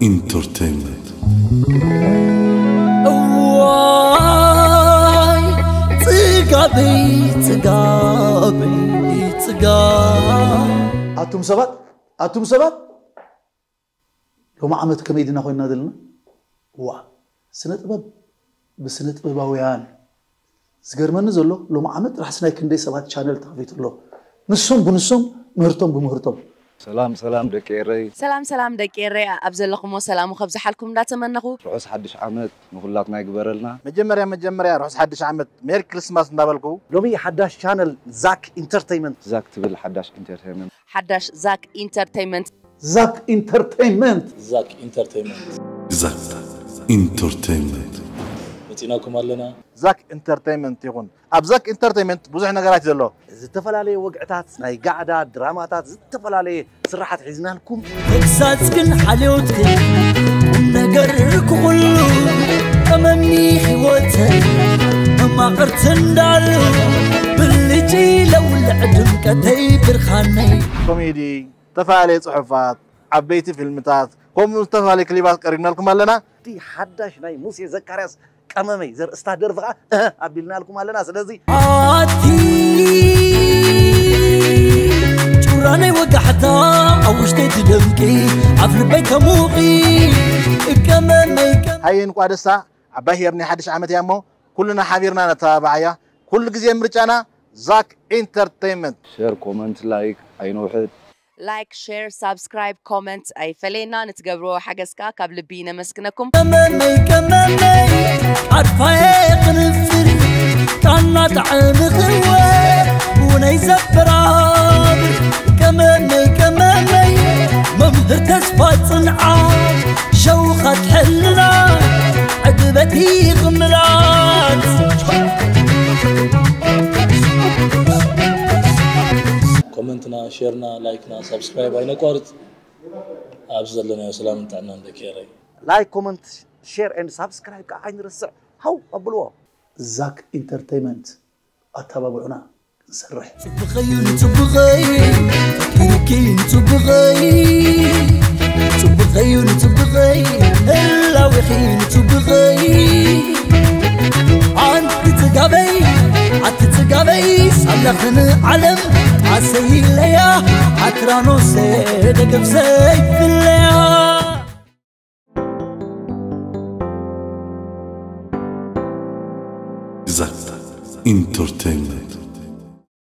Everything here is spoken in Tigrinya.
Entertainment. እዋይ ጽጋበይ ጽጋበይ ጽጋብ ኣቱም ሰባት ኣቱም ሰባት ሎሚ ዓመት ከመይ ድና ኮይና ዘለና ዋ ስነ ጥበብ ብስነ ጥበባውያን ዝገርመኒ ዘሎ ሎሚ ዓመት ጥራሕ ስናይ ክንደይ ሰባት ቻነል ተኸፊቱ ኣሎ ንሶም ብንሶም ምህርቶም ብምህርቶም ሰላም ሰላም ደቂ ኤረይ ሰላም ሰላም ደቂ ኤረይ ኣብ ዘለኹሞ ሰላሙ ከብዝሓልኩም እንዳተመነኹ ርሑስ ሓድሽ ዓመት ንኹላትና ይግበረልና መጀመርያ መጀመርያ ርሑስ ሓድሽ ዓመት ሜሪ ክሪስማስ እንዳበልኩ ሎሚ ሓዳሽ ቻነል ዛክ ኢንተርቴይመንት ዛክ ትብል ሓዳሽ ኢንተርቴይመንት ሓዳሽ ዛክ ኢንተርቴይመንት ዛክ ኢንተርቴይመንት ዛክ ኢንተርቴይመንት Zack Entertainment. መፂናኩም ኣለና ዛክ ኢንተርቴይመንት ይኹን ኣብ ዛክ ኢንተርቴይመንት ብዙሕ ነገራት እዩ ዘሎ ዝተፈላለየ ወግዕታት ናይ ጋዕዳ ድራማታት ዝተፈላለየ ስራሓት ሒዝናልኩም ተግሳጽክን ሓልዮትክን ቁም ነገር ክኹሉ ቀመሚ ህይወተይ መማቕርቲ እንዳሉ ብልጭ ለውልዕ ድምቀተይ ብርሃነይ ኮሜዲ ዝተፈላለየ ፅሑፋት ዓበይቲ ፊልምታት ከምኡ ዝተፈላለዩ ክሊባት ቀሪብናልኩም ኣለና እቲ ሓዳሽ ናይ ሙሴ ዘካርያስ ቀመመይ ዘርእስታ ደርፊ ከዓ እህ ኣቢልናልኩም ኣለና ስለዚ ኣቲ ጩራነይ ወጋሕታ ኣብ ውሽጠይ ትደምቂ ኣብ ልበይ ተሙቂ እቀመመይ ቀመ ሃየ እንቋ ደስታ ዓባይ ሄርኒ ሓድሽ ዓመት እያ እሞ ኩልና ሓቢርና ነተባብዓያ ኩሉ ግዜ ምርጫና ዛክ ኢንተርቴይመንት ሸር ኮመንት ላይክ ኣይንውሕድ ላይክ ሸር ሳብስክራይብ ኮመንት ኣይፈለየና ንትገብርዎ ሓገዝ ከዓ ካብ ልቢ ነመስግነኩም ቀመመይ ቀመመይ ኣድፋየ ክንፍር ቃና ጣዕሚ ክወ ብውነይ ዘበራብር ቀመመይ ቀመመይ መምህር ተስፋ ጽንዓት ሸውኻ ትሕልና ዕግበት ይቕምላት ኮመንትና ሼርና ላይክና ሳብስክራይብ ኣይነቋርፅ ኣብዚ ዘለናዮ ሰላምን ጥዕናን ደቂ ኤረይ ላይክ ኮመንት ሼር ኤንድ ሳብስክራይብ ከዓ ኣይንርስዕ ሃው ኣብልዎ ዛክ ኢንተርቴይመንት ኣተባብዑና ክንሰርሕ ጽቡቐዩ ንጽቡቐይ ፈቂሩኪ ንጽቡቐይ ጽቡቐዩ ንጽቡቐይ ህላዌኺ ንጽቡቐይ ኣንቲ ጽጋበይ ኣቲ ጽጋበይ ሳላኽን ዓለም ኣሰይለያ ኣትራኖሰ ደገብሰይ ፍለያ Zack Entertainment.